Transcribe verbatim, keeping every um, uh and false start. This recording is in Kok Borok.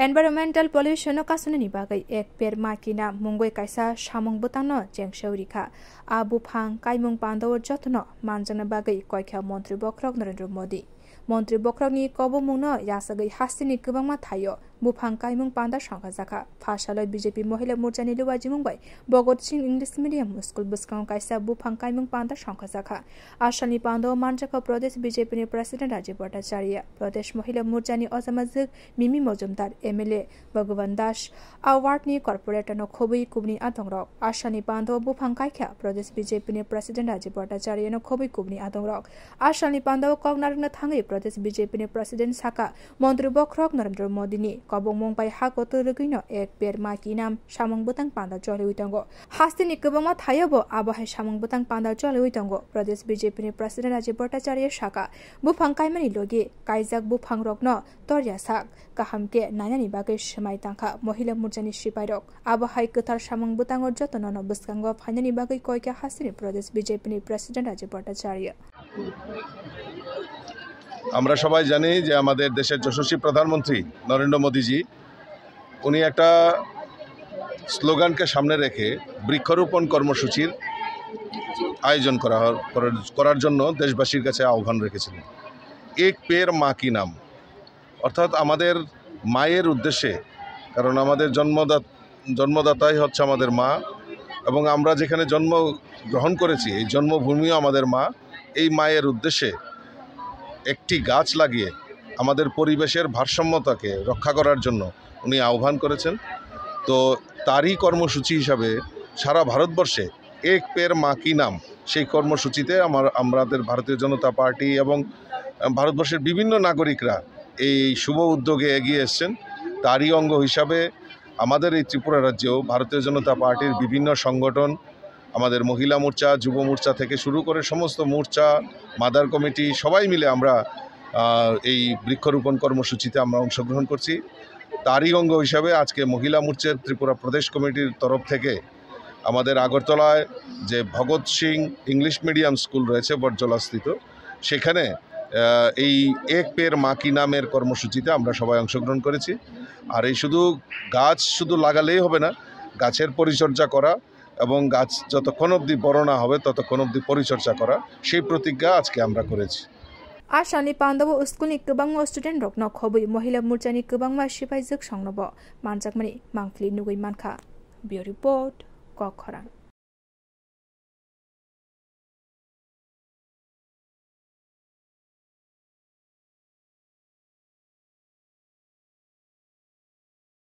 Environmental pollution no kasunani bagwi Ek Ped Maa Ki Naam mungwi kaisa samung bwtangno chengsewi rikha. A buphang kaimung pandao jotono manjakna bagwi koikha Montri Bokhorok Narendra Modi. Montri Bokhorokni kobongmungno yachagwi hasteni kwbangma thaio buphang kaimung panda songkhajakha. Phasaloi B J P Mohila Morchani luwajimung bai Bhagat Singh English Medium School bwskango kaisa buphang kaimung panda songkhajakha. A salni pandao manjakha Pradesh B J P ni President Rajiv Bhattacharya, Pradesh Mohila Morchani ojamajwk Mimi Mojumdar, M L A Bhagwan Das, a ward ni corporator no khobwi kubuni adongrok. A salni pandao buphang kaikha Pradesh B J P ni President Rajiv Bhattacharya no khobwi kubuni adongrok. A salni pandao kok narwkna thangwi Pradesh B J P ni President saka Montri Bokhorok Narendra Modi ni kobongmung bai ha kotor rwgwino Ek Ped Maa Ki Naam samung bwtang panda choliwi tongo. Hasteni kwbangma thaio bo abo hai samung bwtang panda choliwi tongo. Pradesh B J P ni President Rajiv Bhattacharya saka, buphang kaimani logi kaijak buphang rokno torya sak kaham khe nainani bagwi swmai tangkha Mohila Morchani sipairok. Abo hai kwthar samung bwtango jotono no bwskango phainani bagwi koikha hasteni Pradesh B J P ni President Rajiv Bhattacharya. আমরা সবাই জানি যে আমাদের দেশের যশস্বী প্রধানমন্ত্রী নরেন্দ্র মোদীজি, উনি একটা স্লোগানকে সামনে রেখে বৃক্ষরোপণ কর্মসূচির আয়োজন করা হয়, করার, করার জন্য দেশবাসীর কাছে আহ্বান রেখেছিলেন। এক পের মা কি নাম, অর্থাৎ আমাদের মায়ের উদ্দেশ্যে, কারণ আমাদের জন্মদাত-, জন্মদাতাই হচ্ছে আমাদের মা, এবং আমরা যেখানে জন্ম গ্রহণ করেছি, এই জন্মভূমিও আমাদের মা। এই মায়ের উদ্দেশ্যে একটি গাছ লাগিয়ে আমাদের পরিবেশের ভারসাম্যতাকে রক্ষা করার জন্য উনি আহ্বান করেছেন। তো তারই কর্মসূচি হিসাবে সারা ভারতবর্ষে এক পের মা কি নাম, সেই কর্মসূচিতে আমার, আমাদের ভারতীয় জনতা পার্টি এবং ভারতবর্ষের বিভিন্ন নাগরিকরা এই শুভ উদ্যোগে এগিয়ে এসছেন। তারই অঙ্গ হিসাবে আমাদের এই ত্রিপুরা রাজ্যেও ভারতীয় জনতা পার্টির বিভিন্ন সংগঠন, আমাদের মহিলা মোর্চা, যুব মোর্চা থেকে শুরু করে সমস্ত মোর্চা, মাদার কমিটি, সবাই মিলে আমরা, আহ, এই বৃক্ষরোপণ কর্মসূচিতে আমরা অংশগ্রহণ করছি। তারই অঙ্গ হিসাবে আজকে মহিলা মোর্চার ত্রিপুরা প্রদেশ কমিটির তরফ থেকে আমাদের আগরতলায় যে ভগৎ সিং ইংলিশ মিডিয়াম স্কুল রয়েছে বটজলাস্থিত, সেখানে, আহ, এই এক পের মা কি নামের কর্মসূচিতে আমরা সবাই অংশগ্রহণ করেছি। আর এই শুধু গাছ শুধু লাগালেই হবে না, গাছের পরিচর্যা করা এবং গাছ যতক্ষণ অবধি বড় না হবে ততক্ষণ অবধি পরিচর্যা করা, সেই প্রতিজ্ঞা আজকে আমরা করেছি। A salni pandao school ni kwbangma student rokno khobwi Mohila Morchani kwbangma sipaijwk songno bo manjakmani mangpili nugwi mankha. Bureau Report, Kokkhorang.